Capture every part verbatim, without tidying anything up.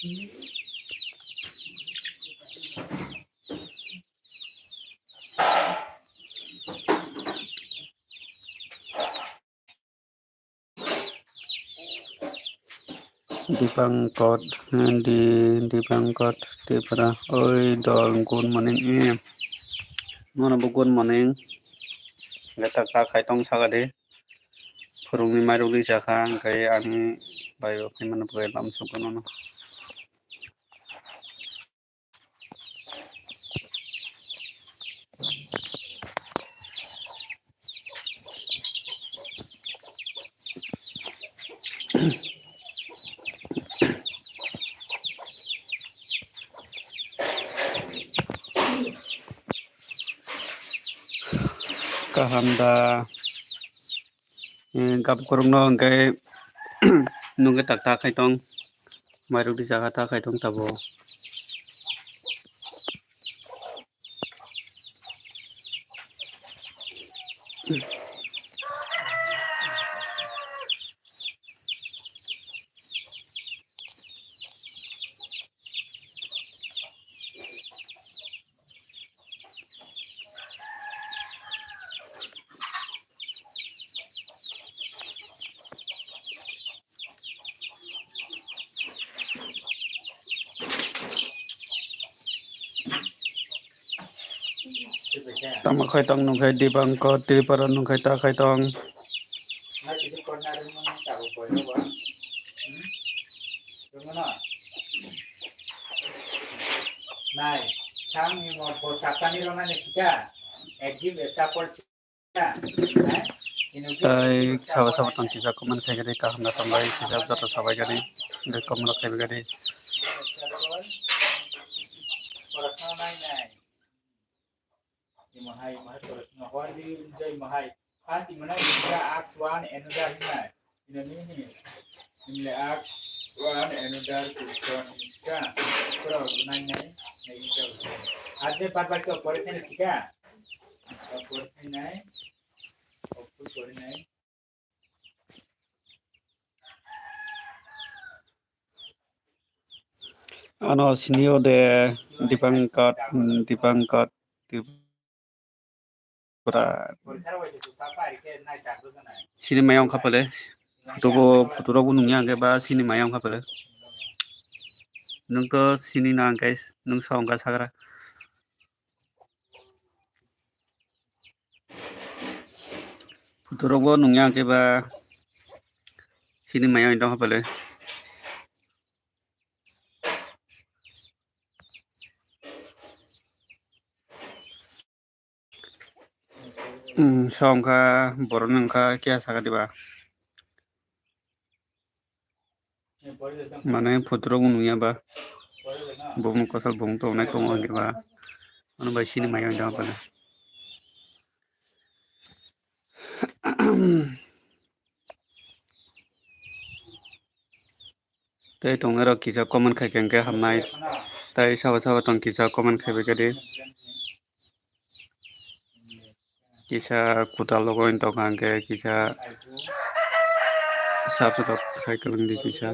Dipankot, eh, di, Dipankot Tripura. Oi dol, good morning. Eh. Nono bo good morning. Letak ta khai tong saka de. Phurungni mairok di chakha, hingke ani bai bo phai mano, bai lam sokno. Kaham da. Eh, gab kwrwngno hwnkhe nungkhe tak ta khai tong, mairok di jaga ta khai tong tabo. Tamo khai tong nung khai Dipankor Tripura nung khai ta khai tong. Nai, sang ni mo bo sapani rona ni sika. Ek din sapor sika. Nai, ino ki Tai sabo sabo tong kisa comment khai gari kaham na tong bai kisa joto sabai gari. De comment khai gari. Sapor. Pora sa nai nai. Imo hai, imo hai, pora sa nai. Hor di jai imo hai. First, imo nai, imo ask one another hinai. Ino nini. Imo le ask one another question hinka. Pura nai nai, nai hinka. Aje bar bar kyo pore thani sika. Pore thani nai. Oku pore nai. Ano sinio de Dipankar, Dipankar, Dip-, Pura. Sini maya wngkha pele. Photo bo, photo rok bo nungya hwnkhe ba sini maya wngkha pele. Nwng to sini na hwnkhe nwng sa wngkha sagra. Photo rok bo nungya hwnkhe ba sini maya wngkha pele. Hmm, so wngkha borok ni wngkha kya saka diba? Mane photo rok nungya ba. Bumung kosal bumung tongnai tongo hwnkhe ba. Ano bai sini maya wngkha pele. Tei tongnai rok kisa comment khai khe hwnkhe hamnai. Tei sabo sabo tong kisa comment khai bai khe di. Kisa kutal logo wng tongkha hwnkhe kisa sab sab khai kwlwng di kisa.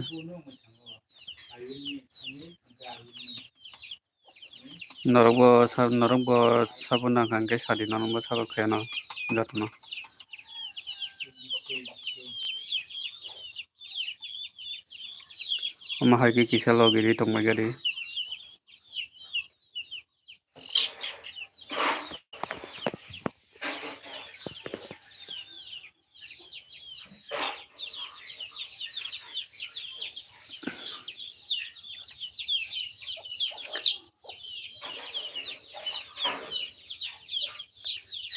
Norok bo sa-, norok bo sabo nang kha hwnkhe sadi norok bo sabo khe no jotono. Omo hai khe kisa logi ri tongbai gari.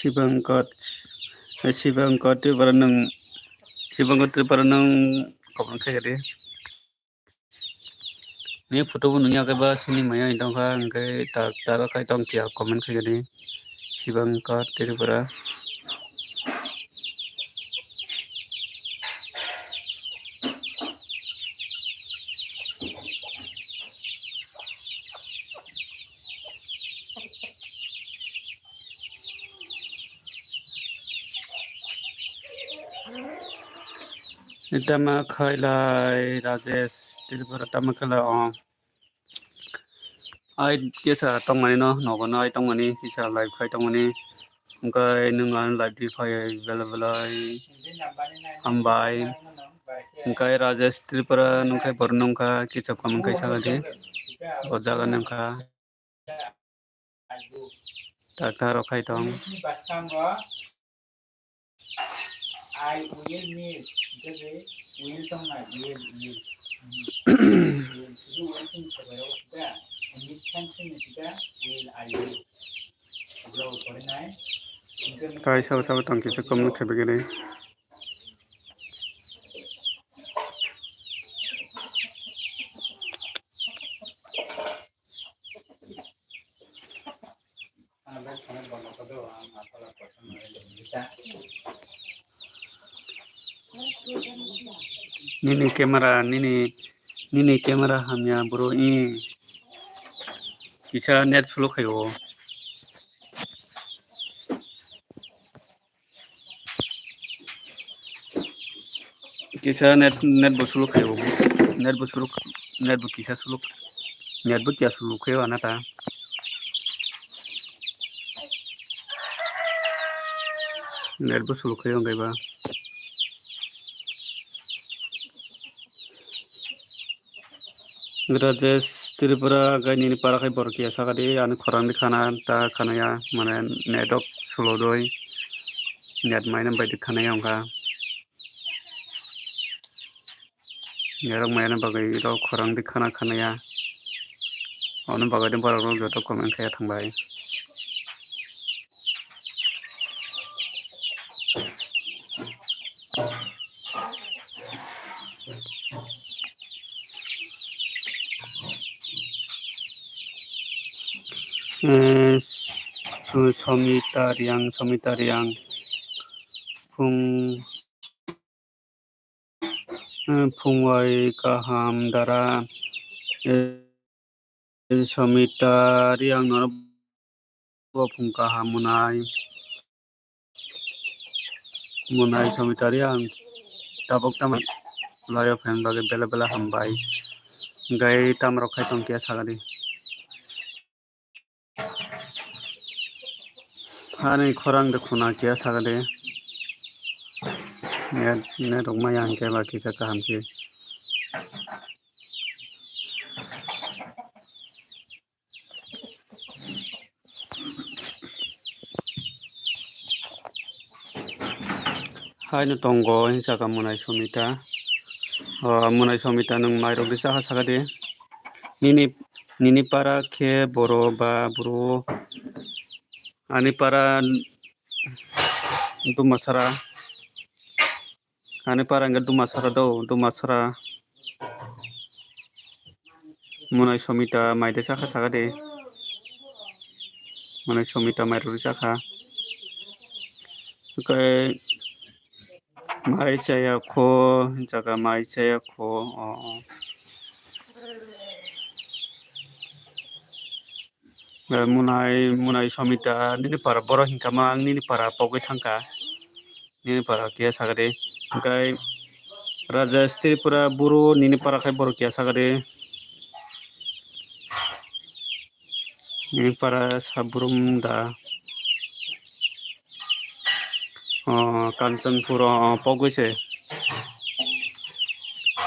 Sibangkot, eh, Sibangkot Tripura nwng, Sibangkot Tripura nwng comment khaikha di. Ni photo bo nungya khe ba sini maya wng tongkha, hwnkhe ta-, taro khai tong kiya comment khaikha di. Sibangkot Tripura. Tama khailai Rajesh Tripura tama khailai o. Ai kisa tongmani no, nogo no ai tongmani, kisa live khai tongmani. Hwnkhe nwng ano live di phai belai belai hambai. Hwnkhe Rajesh Tripura nungkhe borok nungkha kisa comment khai sakadi. O jaga nungkha. Doctor rok khai tong. I will miss, hingke je will tong na, will, will. Will, sudu will sing khebai rok da, miss san sing ni sida, will, I will. Sudu pore nai. Hingke Tai sabo sabo tong kisa comment khebai gini. Nini camera, nini, nini camera hamya bro, i. Kisa net slow khaio. Kisa net, net bo suluk khaio, net bo suluk, net bo kisa suluk, net bo kiya suluk khaio ana ta. Net bo suluk khaio hwnkhe ba. Rajesh Tripura, gai nini para khai borok kiya sakadi, ani khorang di khana ta khanaya, mane net rok slow doi, net maina bai di khanaya wngkha. Net rok maina bagwi rok khorang di khana khanaya, ono bagwi di borok rok joto comment khaya thangbai. Eh, Su-, Somita Riang, Somita Riang, phung, eh, phungwai kaham dara, eh, Somita Riang no bo phung kaham munai. Munai Somita Riang tabuk tamo layo phan bagwi bela bela hambai. Gai tamrok khai tong kiya sagadi. Hani khorang de khuna kiya sagadi. Net, net rok maya hwnkhe ba kisa kaham khe. Haino tongo hinsa kha Munai Somita. O, Munai Somita, nwng mairok risa ha sakha de. Nini, nini para khe boro ba buro. Ani para Dumasara. Ani para hwnkhe Dumasara do, Dumasara. Munai Somita mai de chakha sakha de. Munai Somita mai rwrwi chakha. Hwnkhe mai chaya kho, jaga mai chaya kho. O, o. Eh, Munai, Munai Somita, nini para boro hinkha ma, ang nini para pogwi thangkha. Nini para kiya sakha de. Hwnkhe Rajesh Tripura buro nini para khai boro kiya sakha de. Nini para Sabrum da. O, Kanchanpur, o, pogwi se.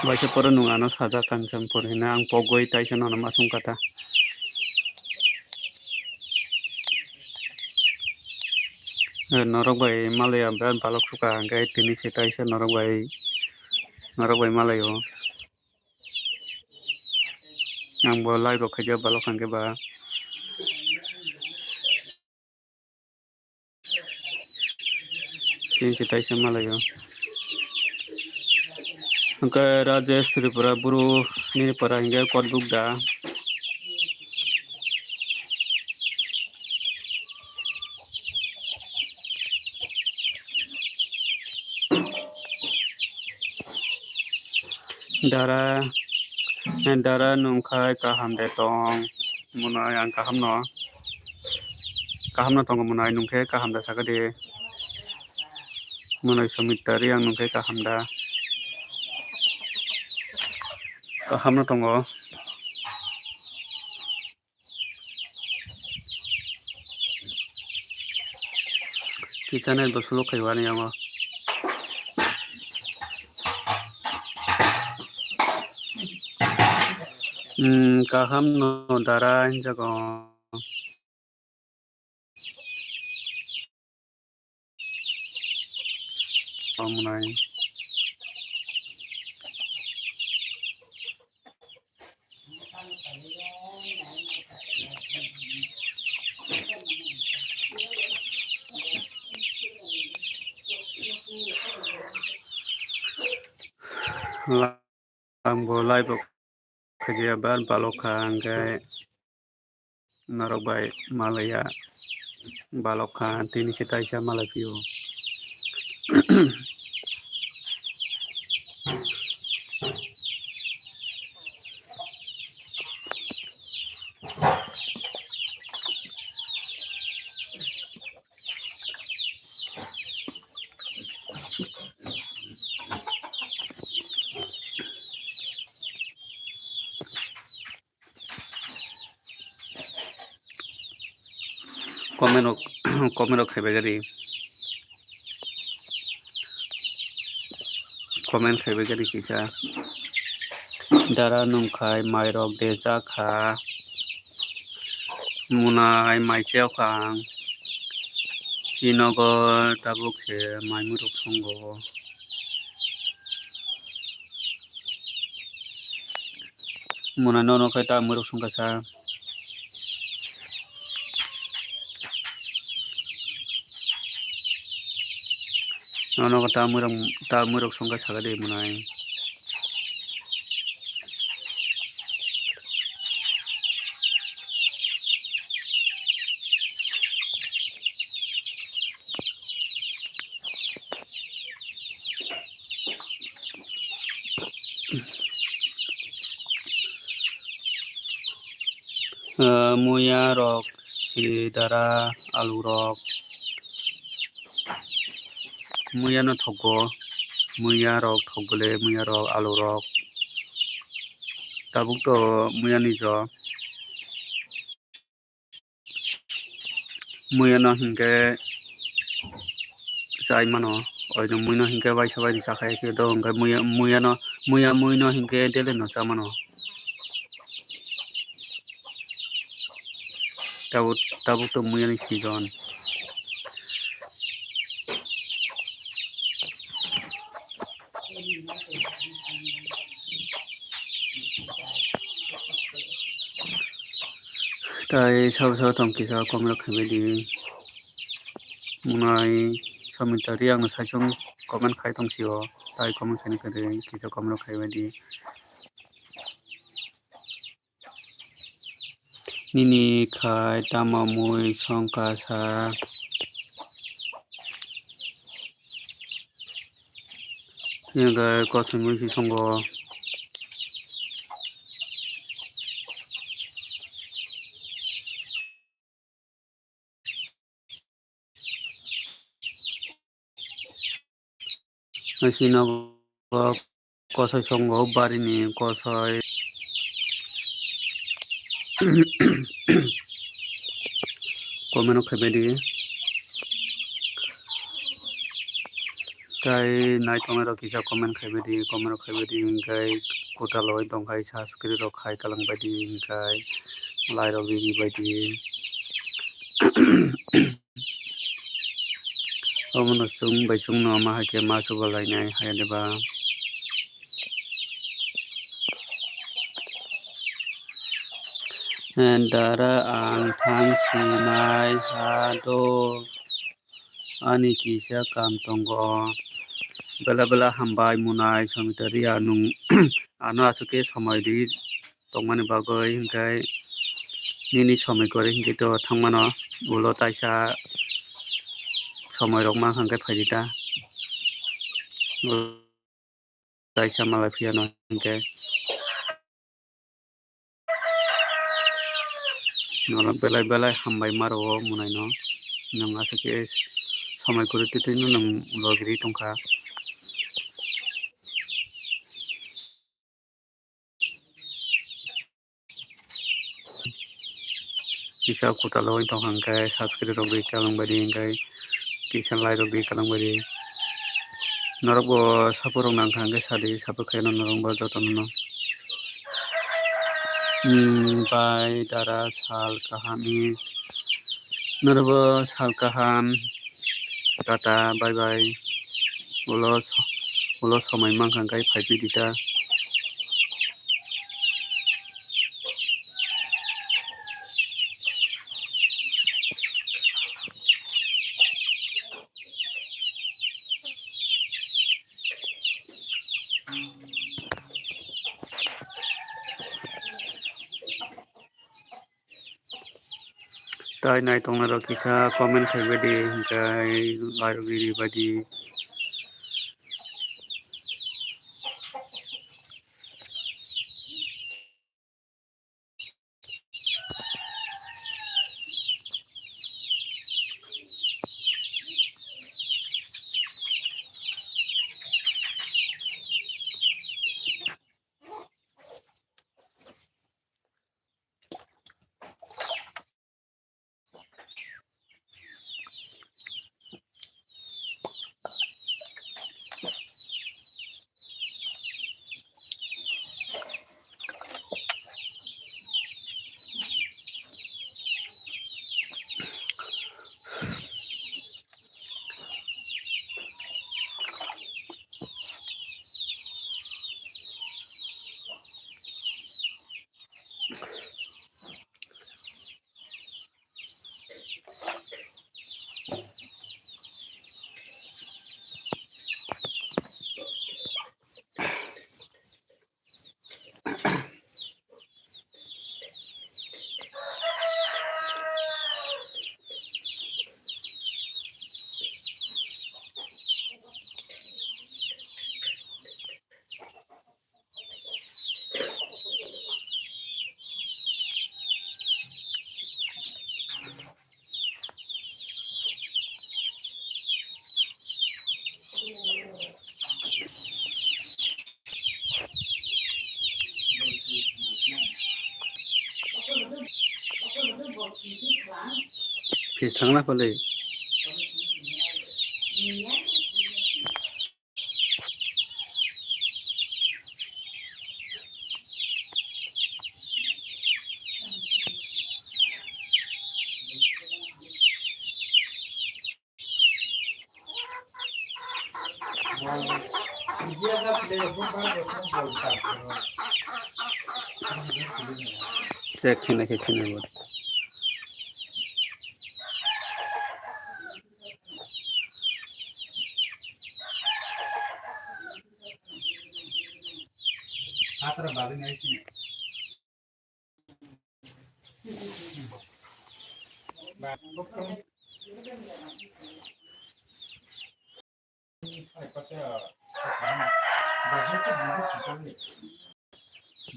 Waisa poro nwng ano sajak Kanchanpur hinwi, ang pogwi taisa nono masung kata. Eh, norok bai malaya birat balok sukha, hwnkhe tini se taisa norok bai, norok bai malaio. Ang bo live rok khaijak balok hwnkhe ba. Tini se taisa malaio. Hwnkhe Rajesh Tripura buro nini para hwnkhe Kotbuk da. Dara, eh, dara nwng khai kaham de tong. Munai ang kaham no. Kaham no tongo munai nwng khe kaham da sakha de. Munai Somita Riang nwng khe kaham da. Kaham no tongo. Channel bo slow khai wani yango. Hmm, kaham no dara hinjago. Omonai. Ang bo live o khajiya bar balok kha, hwnkhe norok bai malaiya balok kha, tini se taisa malai phio. Comment rok, comment rok khaibai gari. Comment khaibai gari kisa. Dara nungkhai mairok de jakha. Muna hai mai cheo kha ang. Srinagar tabuk se mai muruk songo. Muna nono khe ta muruk songkha sa. Nono ta muruk, ta muruk songkha sakha de munai. Ah, muya rok si dara alu rok. Muya no thogo, muya rok thok bole, muya rok alu rok. Tabuk to muya ni jo. Muya no hinkhe chai mano, oino mui no hinkhe waisa bai ni chakha khe do hinkhe muya, muya no, muya mui no hinkhe daily no cha mano. Tabuk, tabuk to muya ni season. Tai sabo sabo tong kisa comment rok khaibai di. Munai Samita Riang no saichung comment khai tong sio. Tai comment khaina kwrwi kisa comment rok khaibai di. Nini khai tamo mui songkha sa. Nini khai kosoi mui si songo. Sinogo kosoi songo barini kosoi. Comment rok khaibai di. Tai nai tongnai rok kisa comment khaibai di, comment rok khaibai di, hinkhe kwtal oi tongkhai subscribe rok khai kalang bai di, hinkhe like rok riri bai di. Omono chwng bai chwngno ma hai khe ma chuba lainai hai de ba. Dara ang thang sinai ha do. Ani kisa kam tongo. Bela bela hambai munai Samita Riya nung ano aswk khe somoi di tongmani bagwi hinkhe nini somoi kwrwi hinkhe to thangmano ulo taisa somoi rok mankha hinkhe phaidi ta. Kaisa malai phiyano hinkhe. Norok belai belai hambai ma rwo munaino. Nwng aswk khe somoi kwrwi twi twino nwng logiri tongkha. Kisa kwtal oi tong hwnkhe subscribe rok bai channel bai di hinkhe Kisa lai rok di kwlwng bai di. Norok bo support rok nang kha hwnkhe sa di, support khaino norok bo jotono no. Hmm, bai dara sal kaham ni. Norok bo sal kaham. Tata, bye bye. Ulo so-, ulo somoi mankha hwnkhe phai phi di ta. Tai nai tongnai rok kisa comment khai bai di, hwnkhe lai rok riri bai di. Phis thangna phalwi. Check khe nai khe sinai bo. Hatra bali nai sinai.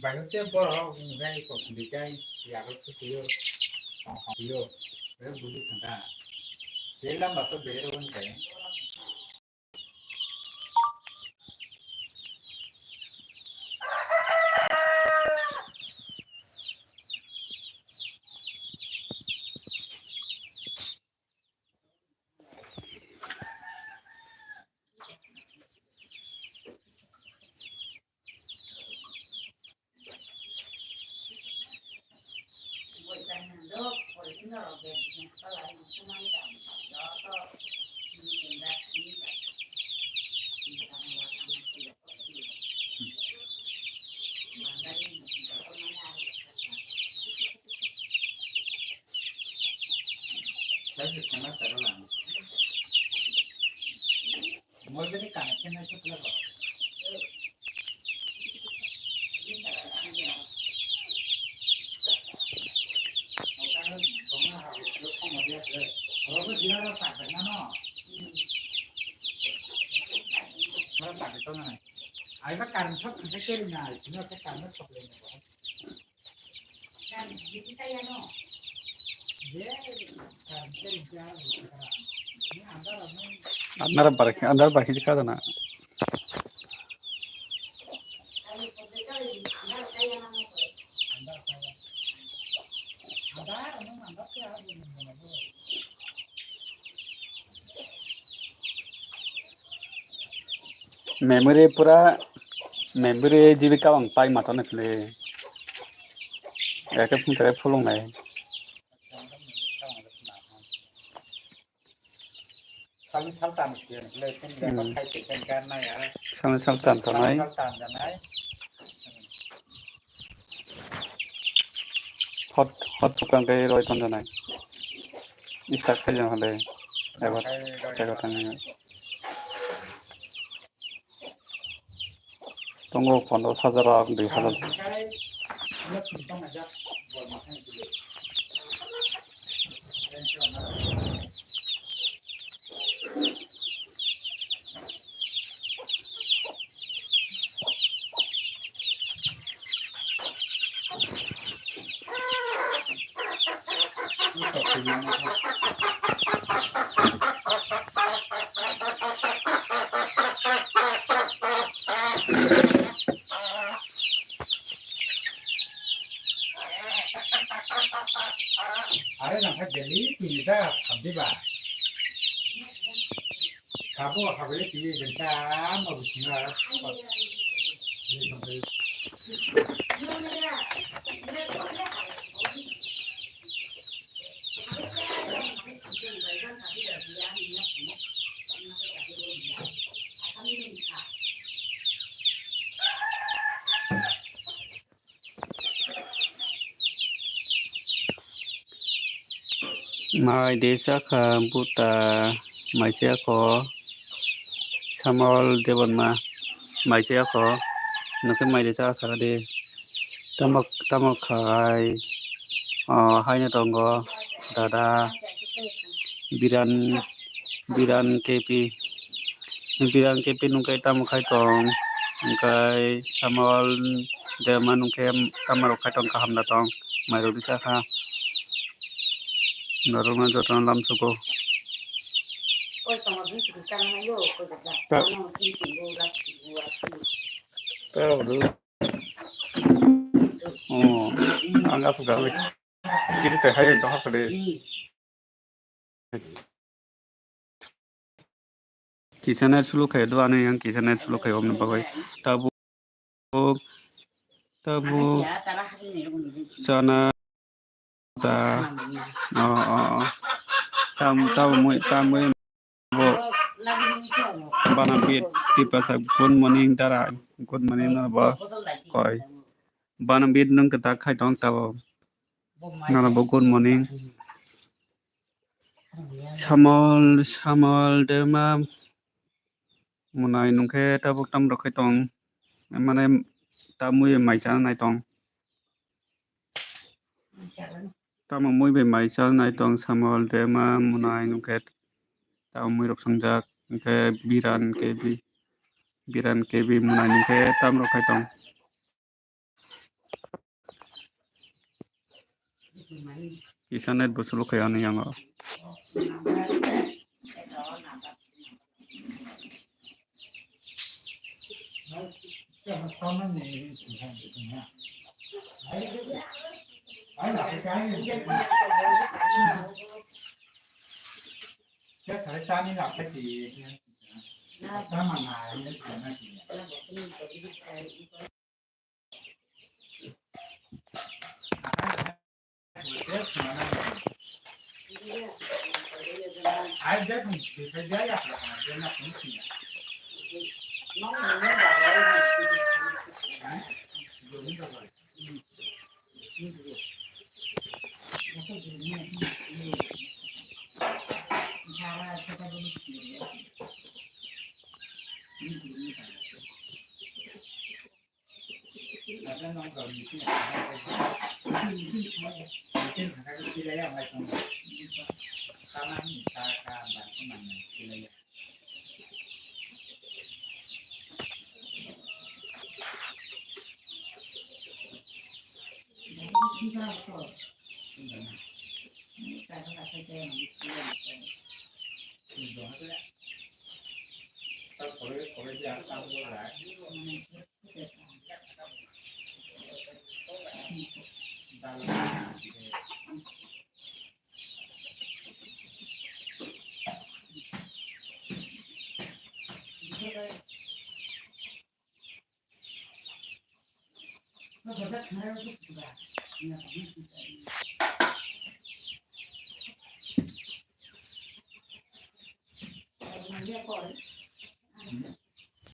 Bahasa borok wngkha eko khumui kai yago khutuyo tongkha yo, buji thangkha. Tei lama to berero wngkha. Aiba current shot thangkhe keri nai, sini khe current shot le nai. Andar bar, andar bar khe kada na. Memory pura, memory G B kabang pai ma tongo phile. Eke phung tere phulung nai. Salni saltan siyan, le sen Hmm. Khai te sen gar na ya. Salni saltan Salni tonai. Saltan janai. Hot, hot tukang kai roi ton janai. Start khai jang hale. Ebar, Khai roi ebar ton. Tang. Tongo pondro hajar ar dui hajar. Are nang kha daily tini ja khamdi ba. Kabo habole tini jengsa ma bisinga. Mai de chakha buta, mai se kho Samol Debbarma, mai se kho, nokhe mai de chakha sakha de. Tamo, tamo khai, o, haino tongo, dada, Biran, Biran K P, Biran K P nungkhe tamo khai tong, hwnkhe Samol Debbarma nungkhe tamo rok khai tong, kaham da tong, mairok risa kha, norokno jotono lamsugo. Ta-, ta-, Oh, ang asuk gawai. Kiri te hai to hakade. Kisaner sulu khayo do ane yang kisaner sulu khayo omne bagoi. Tabuk, tabuk, sana, ta, oh, oh, oh. Tam, tam, mui, tam, mui. Bo Banabit Tipasa, good morning dara, good morning na bo koi. Banabit nung kata khai tong tabo. Nana bo good morning. Samol, Samol Debbarma mwnai nungkhe tabuk tam rok khai tong. Mane tamwi mai chana nai tong. Tamo mui bai mai chal nai tong Samol Debbarma mwnai nungkhe tamo mui rok swngjak hwnkhe Biran K B, Biran K B mwnai nungkhe tam rok khai tong. Kisa net bo sulu khai ani yango.